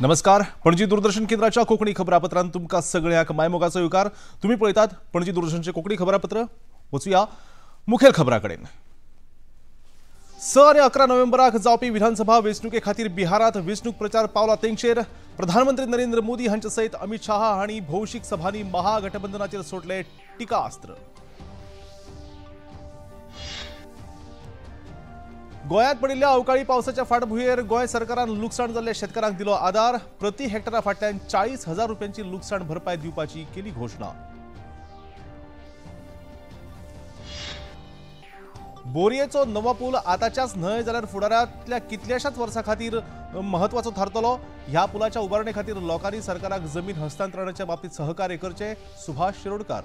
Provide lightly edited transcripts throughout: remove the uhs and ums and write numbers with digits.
नमस्कार, पणजी दूरदर्शन केंद्राच्या कोंकणी खबरापत्रांत तुमकां सगळ्यांक मायमोगाचो येवकार। तुमी पळयतात पणजी दूरदर्शनचे कोंकणी खबरापत्र। वचुया मुखेल खबरां कडेन। 6 आनी 11 नोव्हेंबराक जावपी विधानसभा वेंचणुके खातीर बिहारांत वेंचणूक प्रचार पावला तेंगशेर। प्रधानमंत्री नरेंद्र मोदी हांचे सयत अमित शाह हांणी भौशीक सभांनी महागठबंधनाचेर सोडले टिकास्त्र। गोंयांत पडिल्ल्या अवकाळी पावसाच्या फाटभुंयेर गोंय सरकारान लुकसाण जाल्ल्या शेतकारांक दिलो आदार। प्रति हेक्टरा फाटल्यान 40,000 रुपयांची लुकसाण भरपाय दिवपाची केली घोशणा। बोरयेचो नवो पूल आतांच्याच न्हय जाल्यार फुडारांतल्या कितल्याशाच वर्सां खातीर म्हत्वाचो थारतलो। ह्या पुलाच्या उबारणे खातीर लोकांनी सरकाराक जमीन हस्तांतरणाच्या बाबतीत सहकार्य करचें, सुभाष शिरोडकार।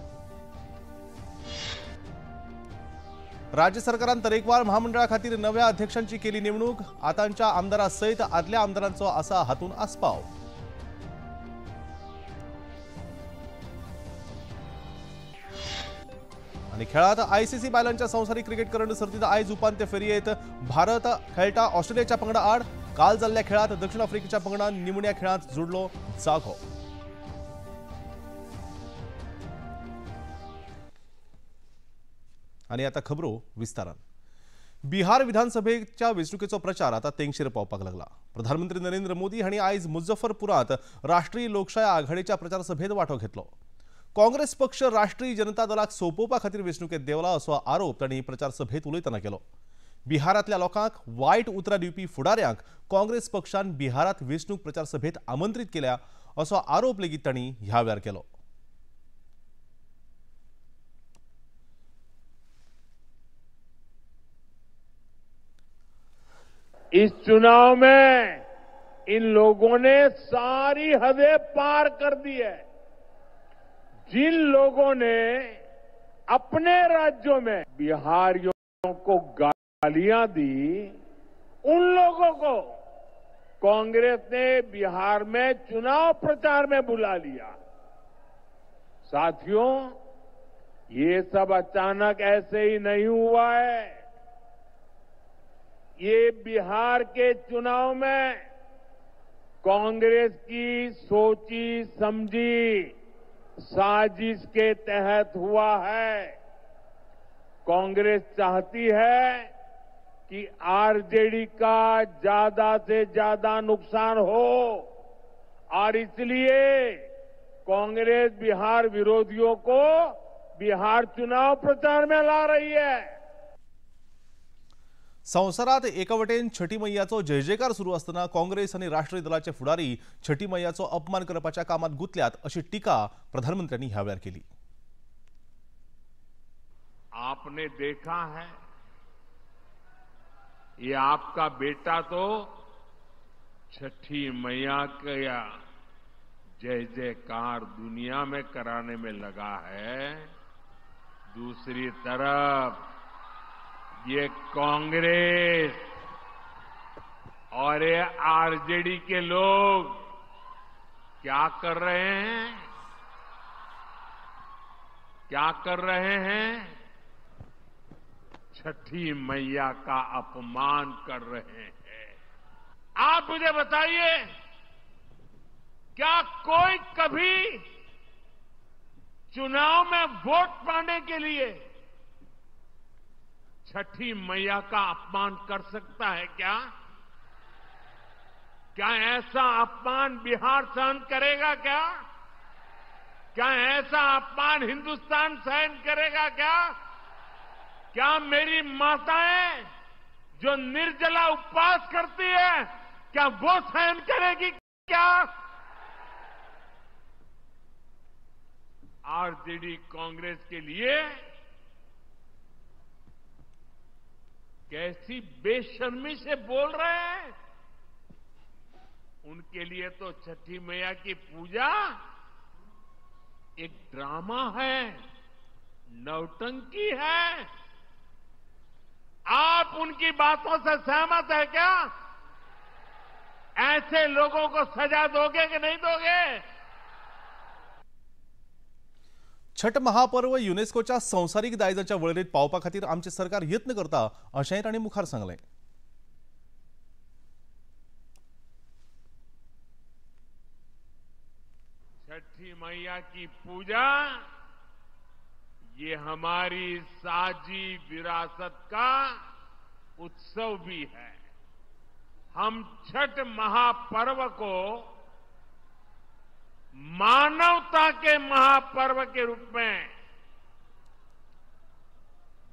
राज्य सरकारान तरेकवार महामंडळा खातीर नव्या अध्यक्षांची केली नेमणूक। आतांच्या आमदारा सयत आदल्या आमदारांचो आसा हातूंत आस्पाव। आनी खेळांत आयसीसी बायलांच्या संवसारीक क्रिकेट करंड सर्तींत आयज उपांत्य फेरयेंत भारत खेळटा ऑस्ट्रेलियाच्या पंगडा आड। काल जाल्ल्या खेळांत दक्षिण आफ्रिकेच्या पंगडान निमण्या खेळांत जोडलो जागो। आनी आता खबरो विस्तारान। बिहार विधानसभेच्या वेंचणुकेचो प्रचार आता तेंगशेर पावपाक लागला। प्रधानमंत्री नरेंद्र मोदी हांणी आयज मुझफ्फरपुरांत राष्ट्रीय लोकशाय आघाडीच्या प्रचार सभेत वांटो घेतलो। काँग्रेस पक्ष राष्ट्रीय जनता दलाक सोंपोवपा खातीर वेंचणुकेत देंवला असो आरोप तांणी प्रचार सभेत उलयतना केलो। बिहारांतल्या लोकांक वायट उतरां दिवपी फुडाऱ्यांक काँग्रेस पक्षान बिहारांत वेंचणूक प्रचार सभेत आमंत्रीत केल्या असो आरोप लेगीत तांणी ह्या वेळार केलो। इस चुनाव में इन लोगों ने सारी हदें पार कर दी है। जिन लोगों ने अपने राज्यों में बिहारियों को गालियां दी, उन लोगों को कांग्रेस ने बिहार में चुनाव प्रचार में बुला लिया। साथियों, ये सब अचानक ऐसे ही नहीं हुआ है। ये बिहार के चुनाव में कांग्रेस की सोची समझी साजिश के तहत हुआ है। कांग्रेस चाहती है कि आरजेडी का ज्यादा से ज्यादा नुकसान हो और इसलिए कांग्रेस बिहार विरोधियों को बिहार चुनाव प्रचार में ला रही है। संवसारात एका वटेन छठी मैयाचो जयजयकार सुरू आसतना काँग्रेस आनी राष्ट्रीय दलाचे फुडारी छठी मैयाचो अपमान करपाच्या कामात गुंतल्यात अशी टीका प्रधानमंत्र्यांनी ह्या वेळार केली। आपने देखा है, ये आपका बेटा तो छठी मैया का जय जयकार दुनिया में कराने में लगा है। दूसरी तरफ ये कांग्रेस और ये आरजेडी के लोग क्या कर रहे हैं, क्या कर रहे हैं? छठी मैया का अपमान कर रहे हैं। आप मुझे बताइए, क्या कोई कभी चुनाव में वोट पाने के लिए छठी मैया का अपमान कर सकता है क्या? क्या ऐसा अपमान बिहार सहन करेगा क्या? क्या ऐसा अपमान हिंदुस्तान सहन करेगा क्या? क्या मेरी माताएं जो निर्जला उपवास करती है, क्या वो सहन करेगी क्या? आरजेडी कांग्रेस के लिए कैसी बेशर्मी से बोल रहे हैं। उनके लिए तो छठी मैया की पूजा एक ड्रामा है, नौटंकी है। आप उनकी बातों से सहमत है क्या? ऐसे लोगों को सजा दोगे कि नहीं दोगे? छठ महापर्व युनेस्कोच्या संवसारीक दायजाच्या वळेरेंत पावपा खातीर आमचें सरकार यत्न करता अशेंय तांणी मुखार सांगलें। छठी मैया की पूजा ये हमारी साझी विरासत का उत्सव भी है। हम छठ महापर्व को मानवता के महापर्व के रूप में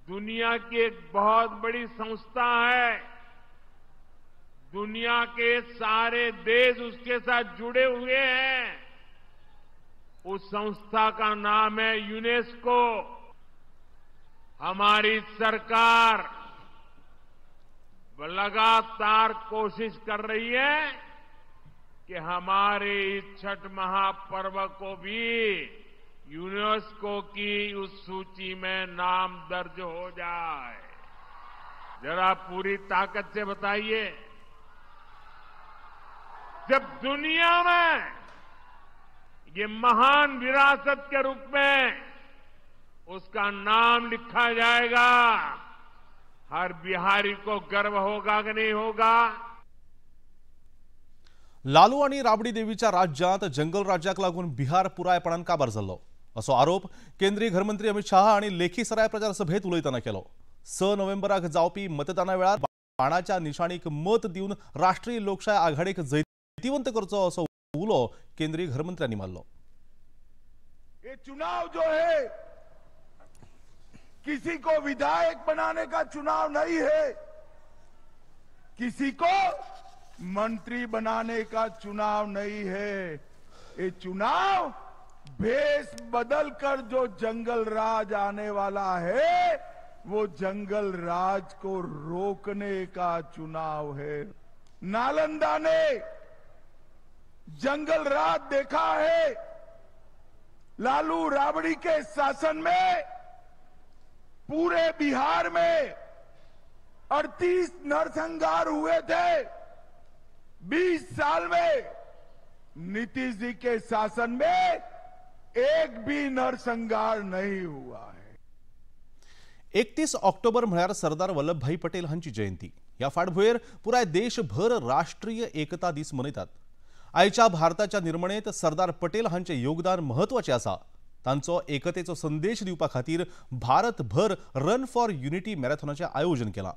दुनिया की एक बहुत बड़ी संस्था है, दुनिया के सारे देश उसके साथ जुड़े हुए हैं। उस संस्था का नाम है यूनेस्को। हमारी सरकार लगातार कोशिश कर रही है कि हमारे इस छठ महापर्व को भी यूनेस्को की उस सूची में नाम दर्ज हो जाए। जरा पूरी ताकत से बताइए, जब दुनिया में ये महान विरासत के रूप में उसका नाम लिखा जाएगा, हर बिहारी को गर्व होगा कि नहीं होगा? लालू आणि राबडी देवीच्या राज्यात जंगल राज्याक लागून बिहार पुरायपणान काबार जाल्लो असो आरोप केंद्रीय घरमंत्री अमित शाह आणि लेखीसराय प्रचार सभेत उलयतना केलो। 6 नोव्हेंबराक जावपी मतदाना वेळार बाणाच्या निशाणीक मत दिवन राष्ट्रीय लोकशाय आघाडीक जैतिवंत करचो असो उलो केंद्रीय घरमंत्र्यांनी मारलो। ये चुनाव जो है किसी को विधायक बनाने का चुनाव नहीं है, किसी को मंत्री बनाने का चुनाव नहीं है। ये चुनाव भेष बदलकर जो जंगल राज आने वाला है वो जंगल राज को रोकने का चुनाव है। नालंदा ने जंगल राज देखा है। लालू राबड़ी के शासन में पूरे बिहार में 38 नरसंहार हुए थे। 20 साल में नीतीश जी के शासन में एक भी नरसंहार नहीं हुआ है। 31 ऑक्टोबर म्हळ्यार सरदार वल्लभभाई पटेल हांची जयंती। ह्या फाटभुंयेर पुराय देशभर राष्ट्रीय एकता दीस मनयतात। आयच्या भारताच्या निर्मणेत सरदार पटेल हांचे योगदान महत्वाचें आसा। तांचो एकतेचो संदेश दिवपा खातीर भारतभर रन फॉर युनिटी मॅरेथॉनाचें आयोजन केलां।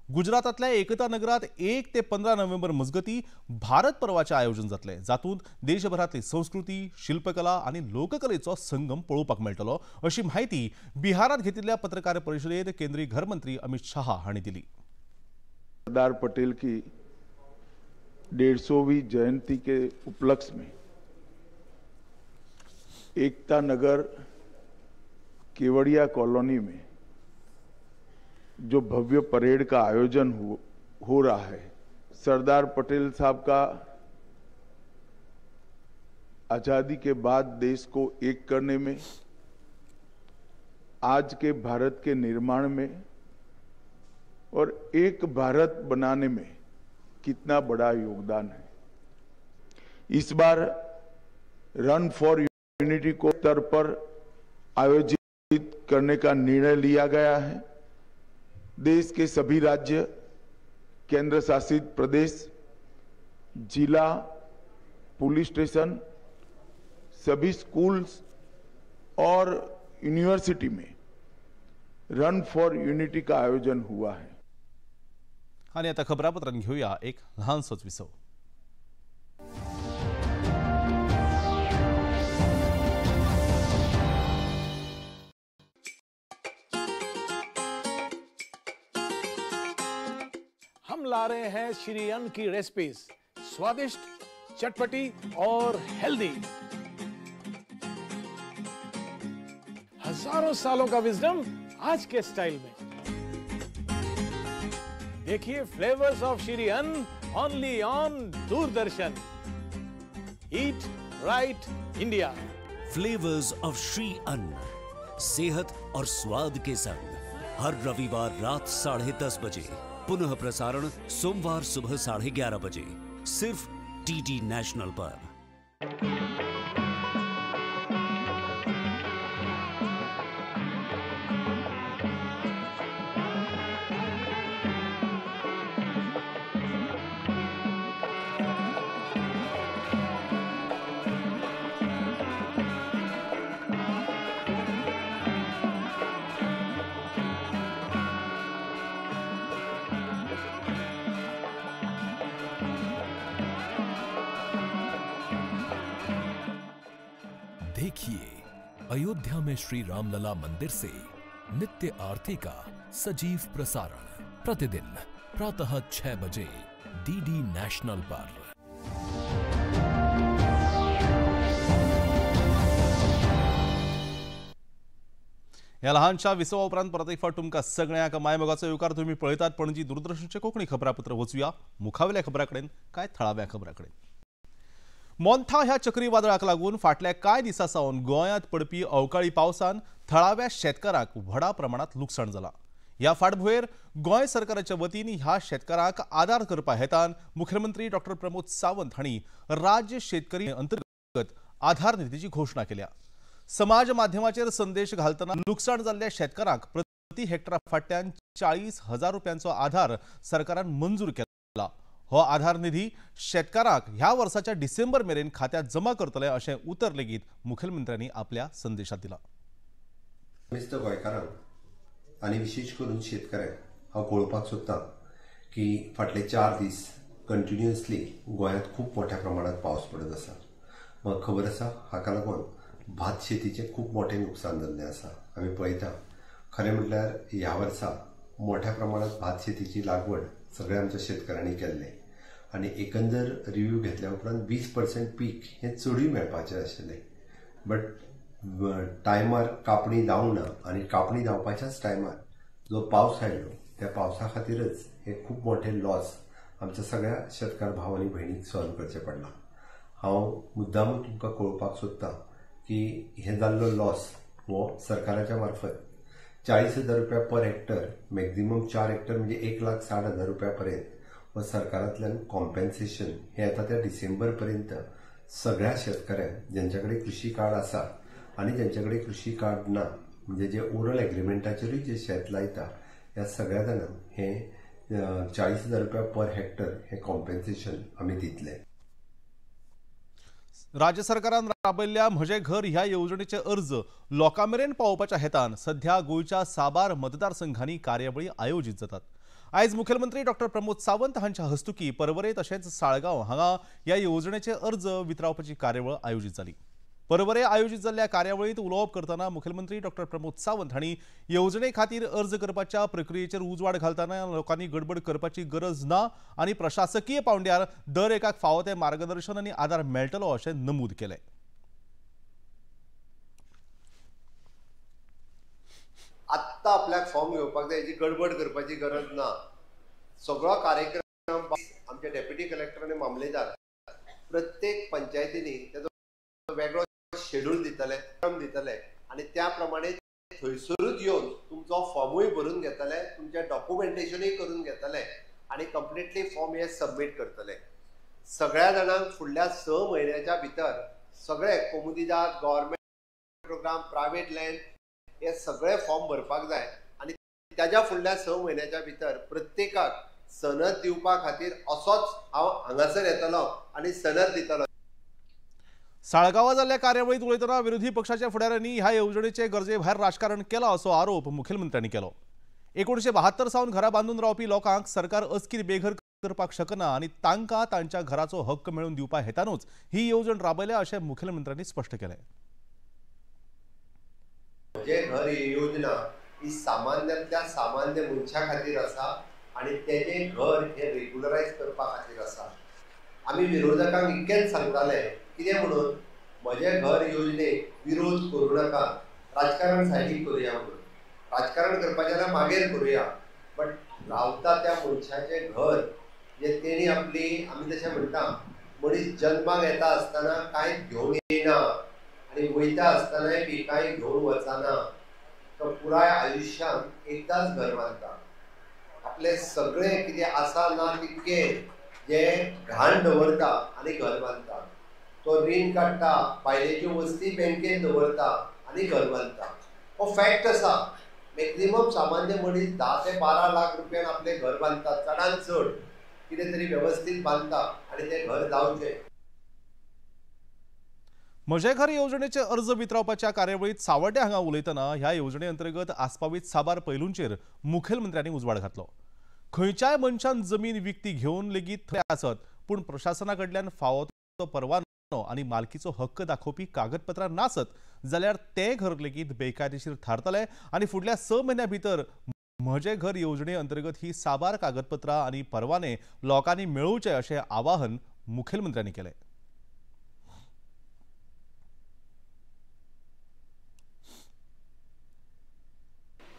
गुजरातांतल्या एकता नगरात 1 ते 15 नोव्हेंबर मजगती भारत पर्वाचें आयोजन जातलें, जातूंत देशभरांतली संस्कृती, शिल्पकला आनी लोककलेचो संगम पळोवपाक मेळटलो अशी म्हायती बिहारांत घेतिल्ल्या पत्रकार परिशदेंत केंद्रीय घरमंत्री अमित शाह हांणी दिली। सरदार पटेल की 150वीं जयंती के उपलक्ष्य में एकता नगर केवड़िया कॉलोनी में जो भव्य परेड का आयोजन हो रहा है, सरदार पटेल साहब का आज़ादी के बाद देश को एक करने में, आज के भारत के निर्माण में और एक भारत बनाने में कितना बड़ा योगदान है। इस बार रन फॉर यूनिटी को स्तर पर आयोजित करने का निर्णय लिया गया है। देश के सभी राज्य, केंद्र शासित प्रदेश, जिला, पुलिस स्टेशन, सभी स्कूल्स और यूनिवर्सिटी में रन फॉर यूनिटी का आयोजन हुआ है। आणि आता खबरापत्रांत घेऊया एक लहानसोच विसव। हम ला रहे हैं श्री अन्न की रेसिपीज, स्वादिष्ट, चटपटी और हेल्दी। हजारों सालों का विजडम आज के स्टाइल में। देखिए flavours of Shri Anna only on Doordarshan. Eat right India. Flavours of Shri Anna, सेहत और स्वाद के संग, हर रविवार रात 10:30 बजे, पुनः प्रसारण सोमवार सुबह 11:30 बजे, सिर्फ डीडी नेशनल पर। देखिए अयोध्या में श्री रामलला मंदिर से नित्य आरती का सजीव प्रसारण प्रतिदिन प्रातः 6 बजे डीडी नेशनल पर। ह्या लहानशा विसवा उपरांत परत एक फावट तुमकां सगळ्यांक मायमोगाचो येवकार। तुमी पळयतात पणजी दूरदर्शनचे कोंकणी खबरापत्र। वचुया मुखावेल्या खबरां कडेन, काय थळाव्या खबरां कडेन। मोन्था ह्या चक्रीवादळाक लागून फाटल्या कांय दिसां सावन गोंयांत पडपी अवकाळी पावसान थळाव्या शेतकारांक व्हडा प्रमाणांत लुकसाण जालां। ह्या फाटभुंयेर गोंय सरकाराच्या वतीन ह्या शेतकारांक आदार करपा हेतान मुख्यमंत्री डॉक्टर प्रमोद सावंत हांणी राज्य शेतकरी अंतर्गत आधार निधीची घोशणा केल्या। समाज माध्यमाचेर संदेश घालतना लुकसाण जाल्ल्या शेतकारांक प्रति हेक्टरा फाटल्यान 40,000 रुपयांचो आधार सरकारान मंजूर केला। हो आधार निधी शेतकारांक ह्या वर्साच्या डिसेंबर मेरेन खात्यात जमा करतले अशें उतर लेगीत मुखेलमंत्र्यांनी आपल्या संदेशात दिला। गोंयकारांक आनी विशेश करून शेतकऱ्यांक हांव कळोवपाक सोदतां की फाटले 4 दीस कंटिन्युअसली गोंयांत खूब मोठ्या प्रमाणात पावस पडत आसा। म्हाका खबर आसा हाका लागून भात शेतीचें खूब मोठें नुकसान जाल्लें आसा। आमी पळयता खरें म्हटल्यार ह्या वर्सा मोठ्या प्रमाणात भात शेतीची लागवड सगळ्या आमच्या शेतकऱ्यांनी केल्लें आनी एकंदर रिव्यू घेतल्या उपरांत 20% पीक हें चडूय मेळपाचें आशिल्लें, बट टायमार कापणी जावंक ना आनी कापणी जावपाच्याच टायमार जो पावस आयलो त्या पावसा खातीरच हें खूब मोठें लॉस आमच्या सगळ्या शेतकार भाव आनी भयणीक सहन करचें पडलां। हांव मुद्दाम तुमकां कळोवपाक सोदतां की हें जाल्लो लॉस हो सरकाराच्या मार्फत 40,000 रुपया पर हेक्टर, मॅक्झिमम 4 हेक्टर म्हणजे 1,60,000 रुपया पर्यंत हो सरकारांतल्यान कॉम्पेन्सेशन हें येता त्या डिसेंबर पर्यंत सगळ्या शेतकऱ्यांक ज्यांच्या कडेन कृषी कार्ड आसा आनी ज्यांच्या कडेन कृषी कार्ड ना, म्हणजे जे ओरल एग्रीमेंटाचेरूय जे शेत लायता ह्या सगळ्या जाणांक हें 40,000 रुपया पर हेक्टर हें कॉम्पेन्सेशन आमी दितले। राज्य सरकारान राबयल्ल्या म्हजें घर ह्या येवजणेचे अर्ज लोकां मेरेन पावोवपाच्या हेतान सध्या गोंयच्या साबार मतदारसंघांनी कार्यावळी आयोजीत जातात। आयज मुखेलमंत्री डॉक्टर प्रमोद सावंत हांच्या हस्तुकी परवरे तशेंच साळगांव हांगा ह्या येवजणेचे अर्ज वितरावपाची कार्यावळ आयोजीत जाली। परवरे आयोजीत जाल्ल्या कार्यावळींत उलोवप करतना मुखेलमंत्री डॉक्टर प्रमोद सावंत हांणी येवजणे खातीर अर्ज करपाच्या प्रक्रियेचेर उजवाड घालतना लोकांनी गडबड करपाची गरज ना आनी प्रशासकीय पावंड्यार दर एकाक फावो तें मार्गदर्शन आनी आदार मेळटलो अशें नमूद केलें। आत्ता आपल्याक फॉर्म घेवपाक जाय हेजी गडबड करपाची गरज ना। सगळो कार्यक्रम आमचे डेप्युटी कलेक्टर आनी मामलेदार प्रत्येक पंचायतींनी तेजो वेगळो शेड्यूल दितले, दितले आनी त्या प्रमाणे थंयसरूच येवन तुमचो फॉर्मूय भरून घेतले, तुमचें डॉक्युमेंटेशनूय करून घेतले आनी कंप्लिटली फॉर्म हे सबमीट करतले। सगळ्या जाणांक फुडल्या 6 म्हयन्याच्या भितर सगळे कोमुनिदाद, गव्हर्मेंट प्रोग्राम, प्रायवेट लँड हे सगळे फॉर्म भरपाक जाय आनी त्याच्या फुडल्या 6 म्हयन्याच्या भितर प्रत्येकाक सनद दिवपा खातीर असोच हांव हांगासर येतलो आनी सनद दितलो। साळगांवां जाल्ल्या कार्यावळींत उलयतना विरोधी पक्षाच्या फुडाऱ्यांनी ह्या येवजणेचे गरजे भायर राजकारण केलां असो आरोप मुखेलमंत्र्यांनी केलो। 1972 सावन घरां बांदून रावपी लोकांक सरकार अचकीत बेघर करपाक शकना आनी तांकां तांच्या घराचो हक्क मेळोवन दिवपा हेतानूच ही येवजण राबयल्या अशें मुखेलमंत्र्यांनी स्पश्ट केलें। म्हजें घर ही योजना ही सामान्यांतल्या सामान्य मनशा खातीर आसा आनी तेजें घर हें रेग्युलरायज करपा खातीर आसा। आमी विरोधकांक इतकेंच सांगताले कितें म्हणून म्हजें घर योजनेक विरोध करूं नाका, राजकारण सायडीक करुया म्हणून। राजकारण करपाचें जाल्यार मागीर करुया, बट रावता त्या मनशाचें घर जे तेणी आपली, आमी तशें म्हणटा मनीस जन्माक येता आसतना कांय घेवन येना आनी वयता आसतनाय बी कांय घेवन वचना, तो पुराय आयुश्यांत एकदांच घर बांदता। आपलें सगळें कितें आसा ना तितकें जें घाण दवरता आनी घर बांदता। तो रीण काडटा, बायलेच्यो वस्ती बँकेन दवरता आनी घर बांदता। हो फॅक्ट आसा। मॅक्झिमम सामान्य मनीस 10 ते 12 लाख रुपयान आपलें घर बांदता, चडान चड कितें तरी वेवस्थीत बांदता आनी तें घर जावचें। म्हजें घर येवजणेचे अर्ज वितरावपाच्या कार्यावळींत सावड्डें हांगा उलयतना ह्या येवजणे अंतर्गत आस्पावीत साबार पैलूंचेर मुखेलमंत्र्यांनी उजवाड घातलो। खंयच्याय मनशान जमीन विकती घेवन लेगीत थंय आसत पूण प्रशासना कडल्यान फावो तो परवानो आनी मालकीचो हक्क दाखोवपी कागदपत्रां नासत जाल्यार तें घर लेगीत बेकायदेशीर थारतलें आनी फुडल्या 6 म्हयन्यां भितर म्हजें घर येवजणे अंतर्गत ही साबार कागदपत्रां आनी परवाने लोकांनी मेळोवचे अशें आवाहन मुखेलमंत्र्यांनी केलें।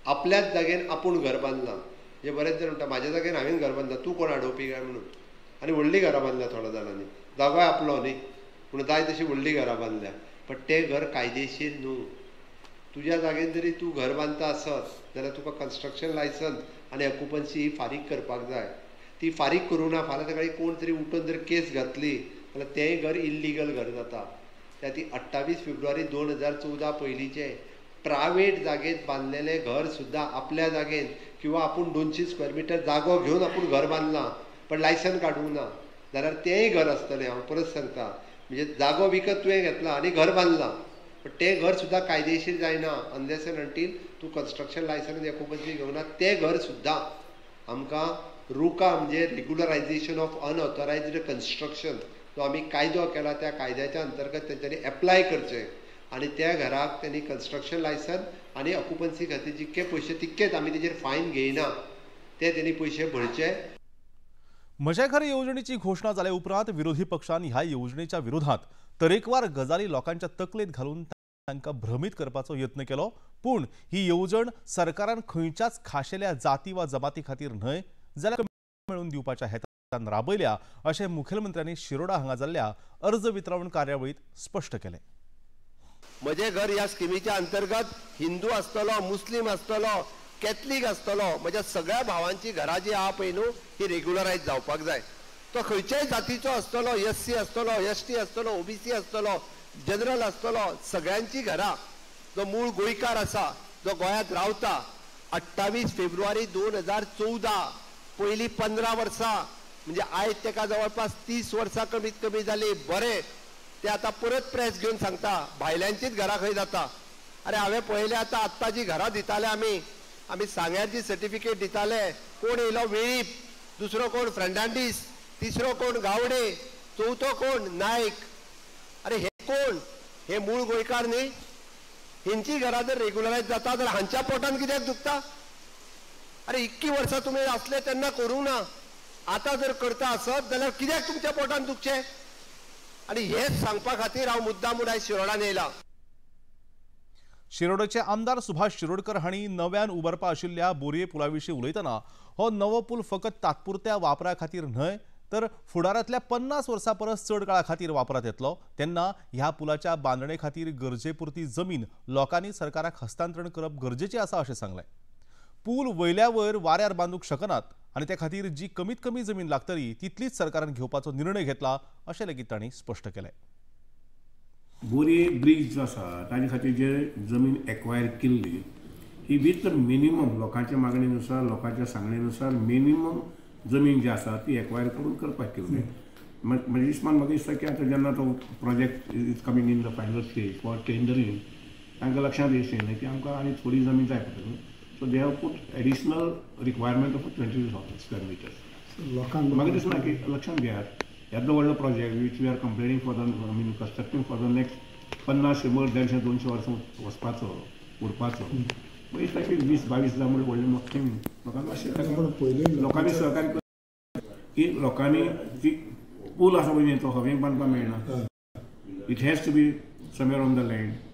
आपल्याच जागेन आपूण घर बांदलां, जे बरेच जाण म्हणटा म्हाज्या जागेन हांवें घर बांदलां, तूं कोण आडोवपी काय म्हणून, आनी व्हडलीं घरां बांदल्या थोड्या जाणांनी, जागोय आपलो न्ही पूण जाय तशी व्हडलीं घरां बांदल्या, पण तें घर कायदेशीर न्हू। तुज्या जागेन जरी तूं घर बांदता आसत जाल्यार तुका कन्स्ट्रक्शन लायसन्स आनी ऑक्युपन्सी ही फारीक करपाक जाय। ती फारीक करूं ना फाल्यां सकाळीं कोण तरी उठून जर केस घातली जाल्यार तेंय घर इल्लिगल घर जाता। त्या ती 28 फेब्रुवारी 2014 पयलींचें प्रायवेट जागेंत बांदलेलें घर सुद्दां आपल्या जागेन किंवा आपूण 200 स्क्वेअर मिटर जागो घेवन आपूण घर बांदलां पण लायसन काडूंक ना जाल्यार तेंय घर आसतलें। हांव परत सांगता, म्हणजे जागो विकत तुवें घेतला आनी घर बांदलां पण तें घर सुद्दां कायदेशीर जायना अनलेस एंड अंटील तूं कन्स्ट्रक्शन लायसन ऑक्युपन्सी घेवना। तें घर सुद्दां आमकां रुका म्हणजे रेग्युलरायझेशन ऑफ अनऑथरायज्ड कन्स्ट्रक्शन जो आमी कायदो केला त्या कायद्याच्या अंतर्गत तेंच्यांनी एप्लाय करचें आनी त्या घराक तेणी कन्स्ट्रक्शन लायसन आनी ऑक्युपन्सी खातीर जितके पयशे तितकेच आमी तेजेर फायन घेयना ते तेणी पयशे भरचे। म्हजें घर येवजणेची घोशणा जाल्या उपरांत विरोधी पक्षान ह्या येवजणेच्या विरोधात तरेकवार गजाली लोकांच्या तकलेंत घालून तांकां भ्रमीत करपाचो यत्न केलो, पूण ही येवजण सरकारान खंयच्याच खाशेल्या जाती वा जमाती खातीर न्हय जाल्यार मेळून दिवपाच्या हेतान राबयल्या अशें मुखेलमंत्र्यांनी शिरोडा हांगा जाल्ल्या अर्ज वितरावण कार्यावळींत स्पश्ट केलें। म्हजें घर ह्या स्किमीच्या अंतर्गत हिंदू आसतलो, मुस्लीम आसतलो, कॅथलीक आसतलो, म्हज्या सगळ्या भावांची घरां जी आहा पळय न्हू ही रेग्युलरायज जावपाक जाय। तो खंयच्याय जातीचो आसतलो, एस सी आसतलो, एस टी आसतलो, ओबीसी आसतलो, जनरल आसतलो, सगळ्यांची घरां जो मूळ गोंयकार आसा जो गोंयांत रावता 28 फेब्रुवारी 2014 पयलीं 15 वर्सां म्हणजे आयज तेका जवळपास 30 वर्सां कमीत कमी जाली। बरें ते आतां परत प्रेस घेवन सांगता भायल्यांचीच घरां खंय जाता। अरे हांवें पळयलें आतां आत्तां जी घरां दिताले आमी आमी सांग्यार जी सर्टिफिकेट दिताले कोण येयलो वेळीप, दुसरो कोण फर्नांडीस, तिसरो कोण गावडे, चवथो कोण नायक। अरे हे कोण? हे मूळ गोंयकार न्ही। हेंची घरां जर रेग्युलरायज जाता जाल्यार हांच्या पोटान कित्याक दुखता? अरे इतकी वर्सां तुमी आसले तेन्ना करूंक ना, आतां जर करता आसत जाल्यार कित्याक तुमच्या पोटान दुखचें? आनी हेच सांगपा खातीर हांव मुद्दाम म्हूण आयज शिरोडान येयला। शिरोडेचे आमदार सुभाष शिरोडकर हांणी नव्यान उबारपा आशिल्ल्या बोरये पुला विशीं उलयतना हो नवो पूल फकत तात्पुरत्या वापरा खातीर न्हय तर फुडारांतल्या 50 वर्सां परस चड काळा खातीर वापरांत येतलो, तेन्ना ह्या पुलाच्या बांदणे खातीर गरजेपुरती जमीन लोकांनी सरकाराक हस्तांतरण करप गरजेचें आसा अशें सांगलें। पूल वयल्या वयर वाऱ्यार बांदूंक शकनात आनी ते खातीर जी कमीत कमी जमीन लागतली तितलीच सरकारान घेवपाचो निर्णय घेतला अशें लेगीत तांणी स्पश्ट केलें। बोरये ब्रिज जो आसा ताजे खातीर जे जमीन एक्वायर केल्ली ही विथ मिनिमम लोकांच्या मागणीनुसार, लोकांच्या सांगणेनुसार मिनिमम जमीन जी आसा ती एक्वायर करून करपाक केल्ली। म्हणजे इसमान म्हाका दिसता की आतां जेन्ना तो project is coming in the final stage for tendering तांकां लक्षांत येयलें की आमकां आनी थोडी जमीन जाय पडटली। So they have put additional requirement of 22,000 square meters. लोकांक म्हाका दिसना की लक्षांत घेयात येदो व्हडलो project which we are completing for the I mean constructing for the next 50, 100, 150, 200 वर्सां वचपाचो उरपाचो मागीर दिसता की 20-22 हजार म्हणल्यार व्हडलें मोठें लोकांक मातशें लोकांनी सहकार्य की लोकांनी ती पूल आसा पळय तो हवेक बांदपाक मेळना, it has to be somewhere on the land.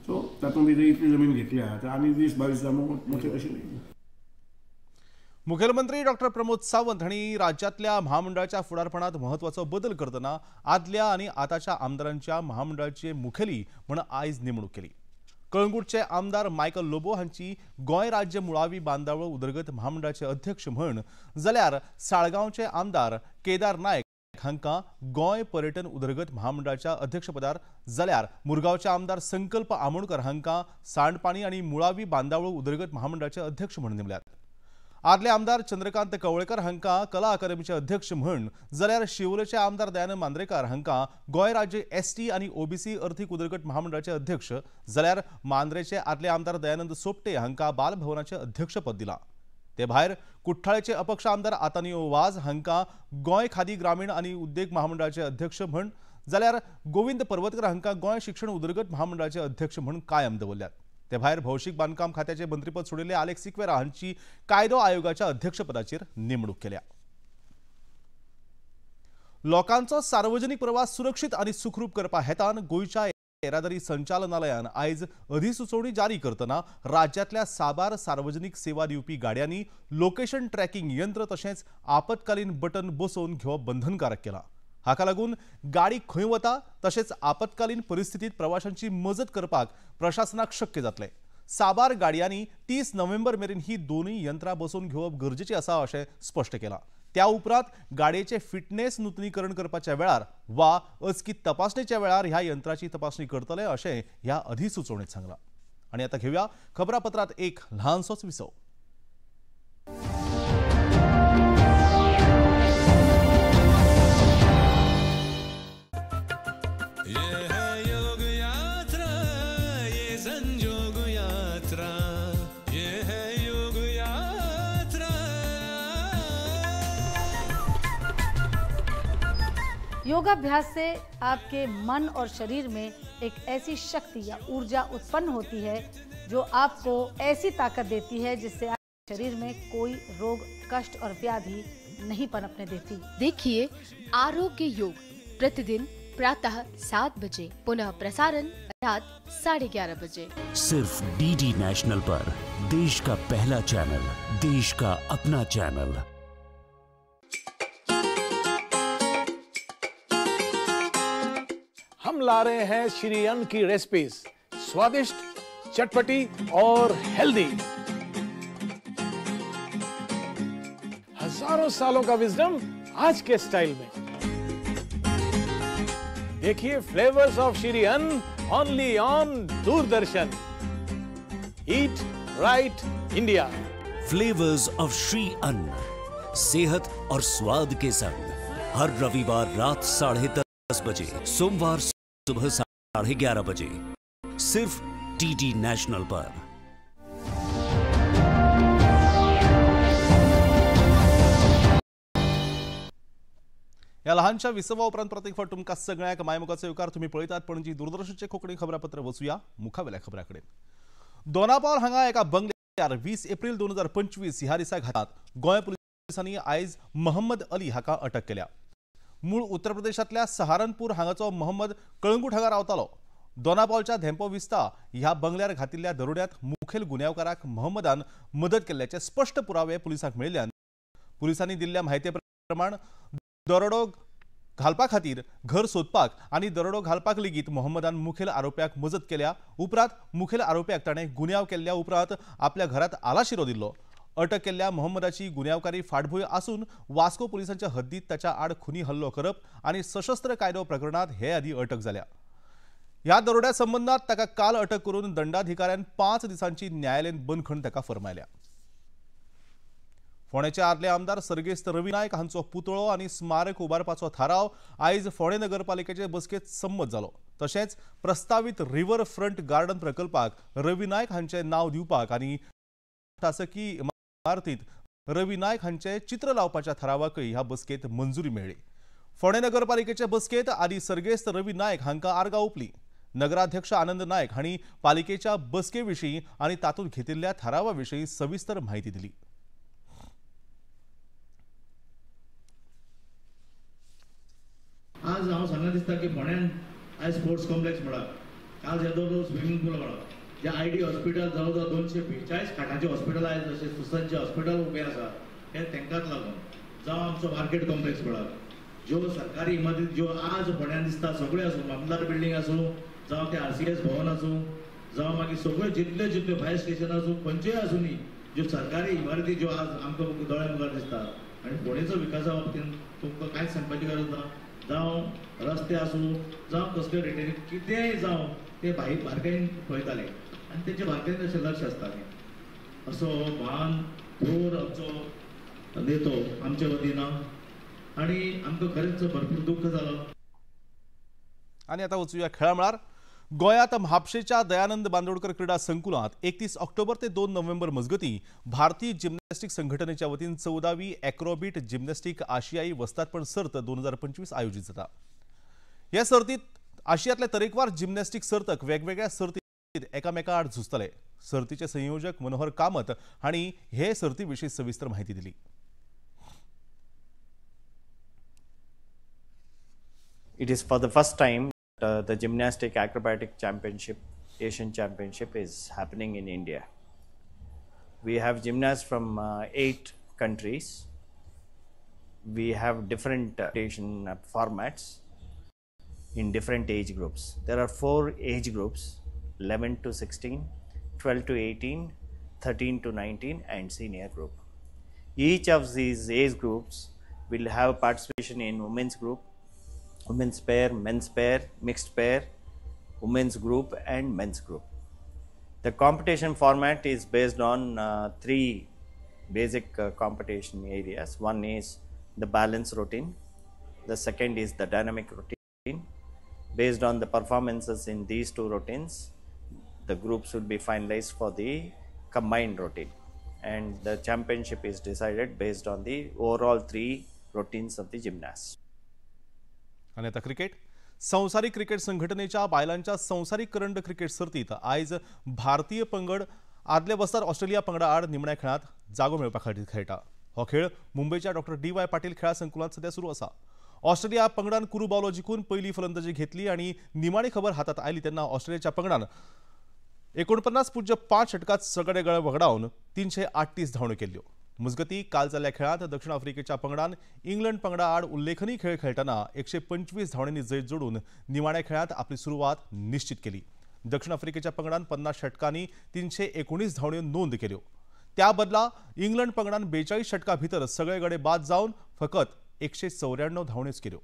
So तातूंत भितर इतली जमीन घेतल्या तर आनी 20-22 हजार मोठे कशें न्ही। मुखेलमंत्री डॉक्टर प्रमोद सावंत हांणी राज्यांतल्या महामंडळाच्या फुडारपणात महत्वाचो बदल करतना आदल्या आनी आतांच्या आमदारांच्या महामंडळाचे मुखेली म्हूण आयज नेमणूक केली। कळंगूटचे आमदार मायकल लोबो हांची गोंय राज्य मुळावी बांदावळ उदरगत महामंडळाचे अध्यक्ष म्हूण जाल्यार साळगांवचे आमदार केदार नायक हांकां गोंय पर्यटन उदरगत महामंडळाच्या अध्यक्षपदार जाल्यार मुरगांवचे आमदार संकल्प आमोणकर हांकां सांडपाणी आनी मुळावी बांदावळ उदरगत महामंडळाचे अध्यक्ष म्हूण नेमल्यात। आदले आमदार चंद्रकांत कवळेकर हांकां कला अकादमीचे अध्यक्ष म्हूण जाल्यार शिवोलेचे आमदार दयानंद मांद्रेकार हांकां गोंय राज्य एसटी आनी ओबीसी अर्थीक उदरगत महामंडळाचे अध्यक्ष जाल्यार मांद्रेचे आदले आमदार दयानंद सोपटे हांकां बालभवनाचे अध्यक्षपद दिलां। ते भायर कुठ्ठाळेचे अपक्ष आमदार आतानियो वाज हांकां गोंय खादी ग्रामीण आनी उद्देग महामंडळाचे अध्यक्ष म्हूण जाल्यार गोविंद पर्वतकर हांकां गोंय शिक्षण उदरगत महामंडळाचे अध्यक्ष म्हणून कायम दवरल्यात. ते भायर भौशीक बांदकाम खात्याचे मंत्रीपद सोडिल्ले आलेक्स सिक्वेरा हांची कायदो आयोगाच्या अध्यक्षपदाचेर नेमणूक केल्या. लोकांचो सार्वजनिक प्रवास सुरक्षीत आनी सुखरूप करपा हेतान गोंयच्या येरादारी संचालनालयान आयज अधिसुचोवणी जारी करतना राज्यांतल्या साबार सार्वजनिक सेवा दिवपी गाड्यांनी लोकेशन ट्रॅकिंग यंत्र तशेंच आपत्कालीन बटन बसोवन घेवप बंधनकारक केलां. हाका लागून गाडी खंय वता तशेंच आपत्कालीन परिस्थितीत प्रवाशांची मजत करपाक प्रशासनाक शक्य जातलें. साबार गाडयांनी 30 नोव्हेंबर मेरेन ही दोनूय यंत्रां बसोवन घेवप गरजेचें आसा अशें स्पश्ट केलां. त्या उपरांत गाडयेचे फिटनेस नुतनीकरण करपाच्या वेळार वा अचकीत तपासणेच्या वेळार ह्या यंत्राची तपासणी करतले अशें ह्या अधिसुचोवणेंत सांगलां. आनी आतां घेवया खबरापत्रांत एक ल्हानसोच विसव. योगाभ्यास से आपके मन और शरीर में एक ऐसी शक्ति या ऊर्जा उत्पन्न होती है जो आपको ऐसी ताकत देती है जिससे आपके शरीर में कोई रोग, कष्ट और व्याधि नहीं पनपने देती। देखिए आरोग्य योग प्रतिदिन प्रातः 7 बजे, पुनः प्रसारण रात 11:30 बजे, सिर्फ डीडी नेशनल पर। देश का पहला चैनल, देश का अपना चैनल। हम ला रहे हैं श्री अन्न की रेसिपीज, स्वादिष्ट, चटपटी और हेल्दी। हजारों सालों का विजडम आज के स्टाइल में। देखिए flavours of Shri Anna only on Doordarshan. Eat right India. Flavours of Shri Anna, सेहत और स्वाद के संग, हर रविवार रात 10:30 बजे, सोमवार सुबह 11:30 बजे, सिर्फ डीडी नेशनल पर। ह्या लहानशा विसवा उपरांत प्रत्येक फावट तुमकां सगळ्यांक मायमोगाचो येवकार. तुमी पळयतात पणजी दूरदर्शनचें कोंकणी खबरापत्र. वचुया मुखावेल्या खबरां कडेन. दोनापावल हांगा एका बंगल्यार 20 एप्रील 2025 ह्या दिसा घातात गोंय पुलिसांनी आयज मोहम्मद अली हाका अटक केल्या. मूळ उत्तर प्रदेशांतल्या सहारनपूर हांगाचो मोहम्मद कळंगूट हांगा रावतालो. दोनापावलच्या धेंपो विस्ता ह्या बंगल्यार घातिल्ल्या दरोड्यांत मुखेल गुन्यांवकाराक मोहम्मदान मदत केल्ल्याचे स्पश्ट पुरावे पुलिसांक मेळिल्ल्यान पुलिसांनी दिल्ल्या म्हायती प्रमाण दरोडो घालपा खातीर घर सोदपाक आनी दरोडो घालपाक लेगीत मोहम्मदान मुखेल आरोप्याक मजत केल्या. उपरांत मुखेल आरोप्याक ताणें गुन्यांव केल्ल्या उपरांत आपल्या घरांत आलाशिरो दिल्लो. अटक केल्ल्या मोहम्मदाची गुन्यांवकारी फाटभूंय आसून वास्को पुलिसांच्या हद्दीत ताच्या आड खुनी हल्लो करप आनी सशस्त्र कायदो प्रकरणांत हे आदीं अटक जाल्या. ह्या दरोड्या संबंदांत ताका काल अटक करून दंडाधिकाऱ्यान 5 दिसांची न्यायालयीन बंदखण ताका फर्मायल्या. फोंडेचे आदले आमदार सर्गेस्त रवी नायक हांचो पुतळो आनी स्मारक उबारपाचो थाराव आयज फोंडें नगरपालिकेचे बसकेंत संमत जालो. तशेंच प्रस्तावीत रिव्हर फ्रंट गार्डन प्रकल्पाक रवी नायक हांचें नांव दिवपाक आनी शासकीय इमारतींत रवी नायक हांचें चित्र लावपाच्या थारावाकय ह्या बसकेंत मंजुरी मेळ्ळी. फोंडें नगरपालिकेचे बसकेंत आदी सर्गेस्त रवी नायक हांकां आर्गां ओंपली. नगराध्यक्ष आनंद नायक हांणी पालिकेच्या बसके विशीं आनी तातूंत घेतिल्ल्या थारावा विशीं सविस्तर म्हायती दिली. आज हांव सांगन दिसता की फोंड्यान आयज स्पोर्ट्स कॉम्प्लेक्स म्हणा, काल जेदोळ स्विमींग पूल म्हणा, जे I D hospital जवळ जवळ 242 खाटांचे हॉस्पिटल आयज अशें सुसज्ज हॉस्पिटल उबें आसा हें तांकांच लागून. जावं आमचो मार्केट कॉम्प्लेक्स म्हणा, ज्यो सरकारी इमारती ज्यो आज फोंड्यान दिसता सगळ्यो आसूं, मामदार बिल्डींग आसूं, जावं ते RCS भवन आसूं, जावं मागीर सगळ्यो जितल्यो जितल्यो फायर स्टेशन आसूं, खंयच्योय आसूं न्ही, ज्यो सरकारी इमारती ज्यो आज आमकां दोळ्या मुखार दिसता. आनी फोंडेचो विकासा बाबतींत तुमकां कांयच सांगपाची गरज ना. जावं रस्ते आसूं, जावं कसल्यो रेटेरी कितेंय जावं, ते बारकायेन पळयताले आनी तेंचे बारकायेन अशें लक्ष आसतालें. असो महान थोर आमचो नेतो आमचे वतीन आनी आमकां खरेंच भरपूर दुख्ख जालो. आनी आतां वचुया खेळा मळार. गोंयांत म्हापशेच्या दयानंद बांदोडकर क्रीडा संकुलांत 31 ऑक्टोबर ते 2 नोव्हेंबर मजगतीं भारतीय जिम्नॅस्टिक संघटनेच्या वतीन 14वी एक्रोबीट जिम्नॅस्टिक आशियाई वस्तादपण सर्त 2025 आयोजीत जाता. हे सर्तीत आशियांतले तरेकवार जिम्नॅस्टिक सर्तक वेगवेगळ्या सर्तीत एकामेका आड झुजतले. सर्तीचे संयोजक मनोहर कामत हांणी हे सर्ती विशीं सविस्तर माहिती दिली. It is for the first time the gymnastic acrobatic championship, Asian championship, is happening in India. We have gymnasts from 8 countries. We have different Asian formats in different age groups. There are 4 age groups: 11 to 16, 12 to 18, 13 to 19 and senior group. Each of these age groups will have participation in women's group, women's pair, men's pair, mixed pair, women's group and men's group. The competition format is based on 3 basic competition areas. One is the balance routine, the second is the dynamic routine. Based on the performances in these 2 routines, the groups would be finalized for the combined routine, and the championship is decided based on the overall 3 routines of the gymnasts. आनी आतां cricket. संवसारीक cricket संघटनेच्या बायलांच्या संवसारीक करंड cricket सर्तीत आयज भारतीय पंगड आदले बसतार ऑस्ट्रेलिया पंगडा आड निमण्या खेळांत जागो मेळोवपा खातीर खेळटा. हो खेळ मुंबयच्या डॉक्टर डी.वाय. पाटील खेळा संकुलांत सध्या सुरू आसा. ऑस्ट्रेलिया पंगडान कुरू बावलो जिखून पयली फलंदाजी घेतली आनी निमाणी खबर हातांत आयली तेन्ना ऑस्ट्रेलियाच्या पंगडान 49.5 षटकांत सगळे गळे वगडावन 338 धांवड्यो केल्ल्यो. मजगती काल जाल्ल्या खेळांत दक्षिण आफ्रिकेच्या पंगडान इंग्लंड पंगडा आड उल्लेखनीय खेळ खेळटना 125 धांवड्यांनी जैत जोडून निमाण्या खेळांत आपली सुरवात निश्चित केली. दक्षिण आफ्रिकेच्या पंगडान 50 षटकांनी 319 धांवड्यो नोंद केल्यो. त्या बदला इंग्लंड पंगडान 42 षटकां भितर सगळे गडे बाद जावन फकत 194 धांवड्योच केल्यो.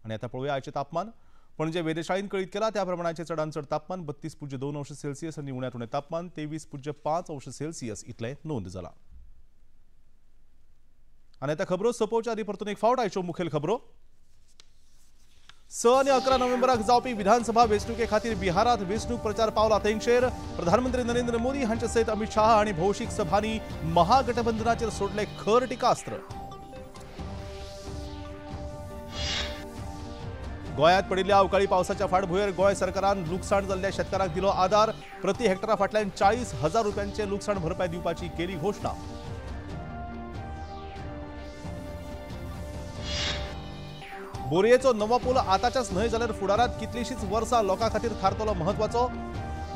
आनी आतां पळोवया आयचें तापमान. पणजे वेधशाळेन कळीत केला त्या प्रमाणाचे चडांत चड तापमान 32.2 अंश सेल्सियस आनी उण्यांत उणें तापमान 23.5 अंश सेल्सियस इतलें नोंद जाला. आनी आतां खबरो सोंपोवच्या आदी परतून एक फावट आयच्यो मुखेल खबरो. 6 आनी 11 नोव्हेंबराक जावपी विधानसभा वेंचणुके खातीर बिहारांत वेंचणूक प्रचार पावला तेंगशेर. प्रधानमंत्री नरेंद्र मोदी हांचे सयत अमित शाह आनी भौशीक सभांनी महागठबंधनाचेर सोडले खर टिकास्त्र. गोंयांत पडिल्ल्या अवकाळी पावसाच्या फाटभुंयेर गोंय सरकारान लुकसाण जाल्ल्या शेतकारांक दिलो आदार. प्रति हेक्टरा फाटल्यान 40,000 रुपयांचे लुकसाण भरपाय दिवपाची केली घोशणा. बोरयेचो नवो पूल आतांच्याच न्हय जाल्यार फुडारांत कितलींशींच वर्सां लोकां खातीर थारतलो म्हत्वाचो.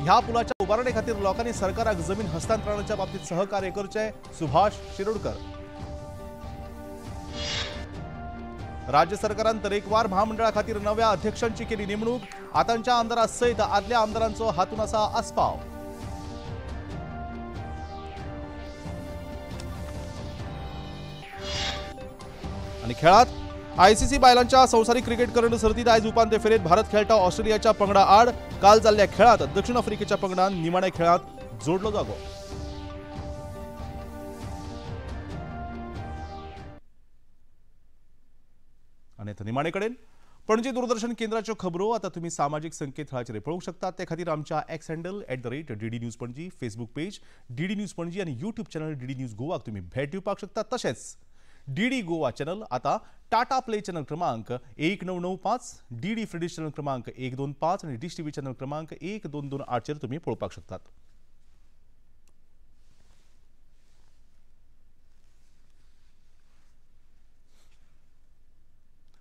ह्या पुलाच्या उबारणे खातीर लोकांनी सरकाराक जमीन हस्तांतरणाच्या बाबतीत सहकार्य करचें. सुभाष शिरोडकर. राज्य सरकारान तरेकवार महामंडळा खातीर नव्या अध्यक्षांची केली नेमणूक. आतांच्या आमदारा सयत आदल्या आमदारांचो हातूंत आसा आस्पाव. आनी खेळात आयसीसी बायलांच्या संवसारीक क्रिकेट करंड सर्तीत आयज उपांत्य फेरयेत भारत खेळटा ऑस्ट्रेलियाच्या पंगडा आड. काल जाल्ल्या खेळांत दक्षिण आफ्रिकेच्या पंगडान निमाण्या खेळांत जोडलो जागो. आनी आतां निमाणे कडेन पणजी दूरदर्शन केंद्राच्यो खबरो आतां तुमी सामाजीक संकेतथळाचेर पळोवंक शकतात. ते खातीर आमच्या X handle @DD News Panaji, Facebook page DD News Panaji आनी यूट्यूब चॅनल डीडी न्यूज गोवाक तुमी भेट दिवपाक शकतात. तशेंच डीडी गोवा चॅनल आतां टाटा प्ले चॅनल क्रमांक 1995, डीडी फ्री चॅनल क्रमांक 125 आनी डिश टीव्ही चॅनल क्रमांक 1228 चेर तुमी पळोवपाक शकतात.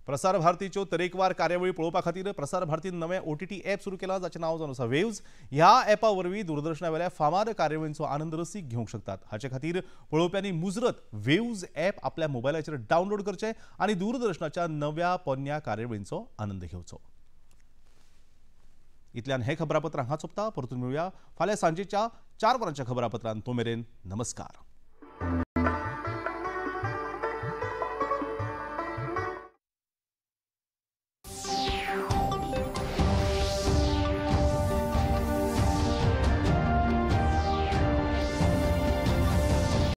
प्रसार भारतीच्यो तरेकवार कार्यावळी पळोवपा खातीर प्रसार भारतीन नवें OTT app सुरू केलां जाचें नांव जावन आसा वेव्ज. ह्या ॲपा वरवीं दूरदर्शना वेल्या फामाद कार्यावळींचो आनंद रसीक घेवंक शकतात. हाचे खातीर पळोवप्यांनी मुजरत वेव्ज ॲप आपल्या मोबायलाचेर डावनलोड करचें आनी दूरदर्शनाच्या नव्या पोन्न्या कार्यावळींचो आनंद घेवचो. इतल्यान हें खबरापत्र हांगा सोंपता. परतून मेळुया फाल्यां सांजेच्या 4 वरांच्या खबरापत्रांत. तो मेरेन नमस्कार.